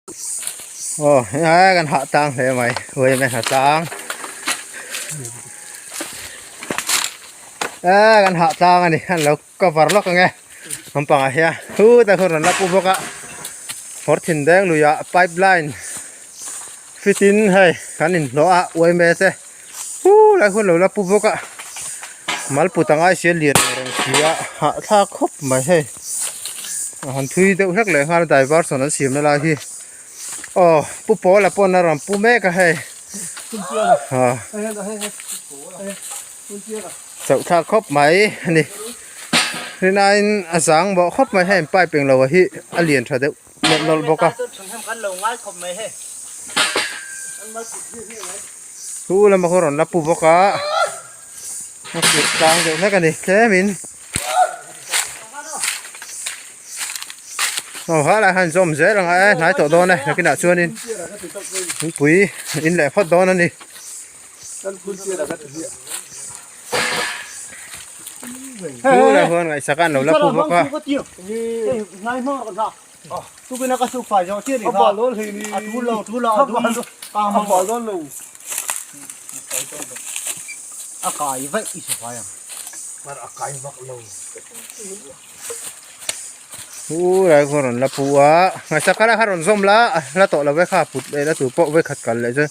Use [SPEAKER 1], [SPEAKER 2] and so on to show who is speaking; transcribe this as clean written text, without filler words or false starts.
[SPEAKER 1] Aw helai kan hah tlang hle mai uaime hna tlang eee kan hah tlang a ni an lo cover lawk ang e lampang ah hian hutah khuan rawn la pu bawk a kawr thin deng lui ah pipe line fit in hei kan inhlawh a uaime te huu lai khuan lo la pu bawk a mal put a ngai sia lian ang reng si a hahthlak khawp mai hei a han thui deuh hlek leh nghal a diversion an siam na lai hi aw pu pawla pawn a rawn pu mek a hei ah chauh thlak khawp mai a ni rinaiin a zang bawh khawp mai hei pipe englo ah hi a lian tha deuh nawlh nawlh bawk a. Chu lama khaw rawn la pu bawk a a kut tlang deuh hlek a ni tlem in aw helai hian zawm zel ang a e hnai tawh dawn e nakinah chuanin thingpui in leh phawt dawn a ni. Chu lai huan ngaihsak a an lo la pu bawk a. Chu lai khaw rawn la pu a ngaihsak kha la kha rawn zawm la la tawh lo ve kha put leh na tur pawh vawikhat kal leh chuan.